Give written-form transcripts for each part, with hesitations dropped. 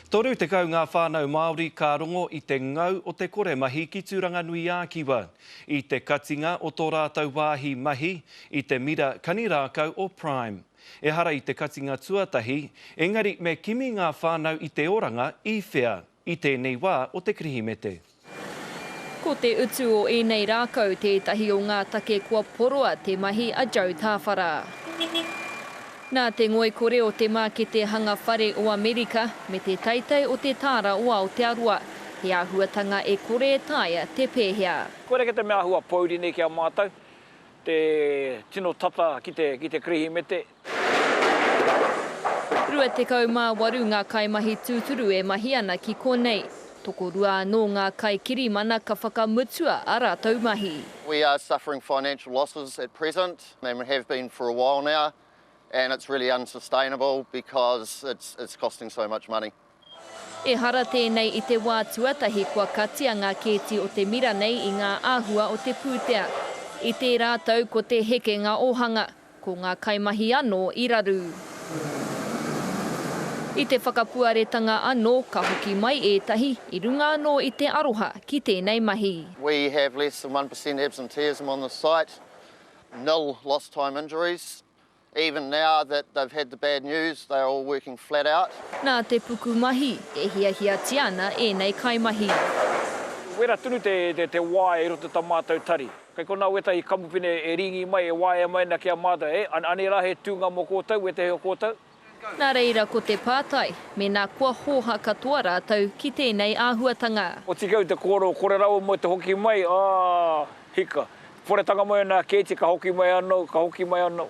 30 ngā whānau Māori ka rongo i te ngau o te kore mahi ki Tūranganui-ā-Kiwa, i te katinga o tō rātou wāhi mahi i te mira kani rākau o Prime. Ehara i te katinga tuatahi, engari me kimi ngā whānau i te oranga i whea, i tēnei wā o te Kirihimete. Ko te utu o ēnei rākau tētahi o ngā take kua poroa te mahi a Joe Tāwhara. Nā te ngoikore o te mākete hanga whare o Amerika me te teitei o te tāra o Aotearoa, he āhuatanga e kore e taea te pēhea. Koira kei te mea āhua pōuri nei ki a mātou, te tino tata ki te, ki te Kirihimete. 28 ngā kaimahi tūturu e mahi ana ki konei. Tokorua anō ngā kaikirimana ka whakamutua ā rātou mahi. We are suffering financial losses at present and we have been for a while now and it's really unsustainable because it's it's costing so much money. Ehara tēnei i te wā tuatahi kua katia ngā kēti o te mira nei i ngā āhua o te pūtea. I tērā tau ko te hekenga ōhanga, Ko ngā kaimahi anō i raru. I te whakapuaretanga anō ka hoki mai ētahi i runga anō i te aroha ki tēnei mahi. We have less than 1% absenteeism on the site, nil lost time injuries. Even now that they've had the bad news, they are all working flat out. Nā te pukumahi e hiahiatia ana ēnei kaimahi. Wera tonu te wā i roto i tā mātou tari. Kei konā wētahi kamupene e rīngi mai, e waea mai ana ki a mātou, e, anei rā he tūnga mō kōtou, wētahi o kōtou. Nā reira ko te pātai, mēnā kua hōha katoa rātou ki tēnei āhuatanga. Oti kau te kōrero, kore rawa moe te hoki mai, ā, hika. Poretanga mai o nā kēti ka hoki mai anō, ka hoki mai anō.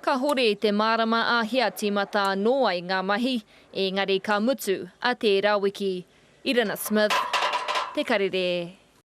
Kahore i te mārama āhea tīmata anō ai ngā mahi, ēngari ka mutu a tērā wiki. Irina Smith, Te Karere.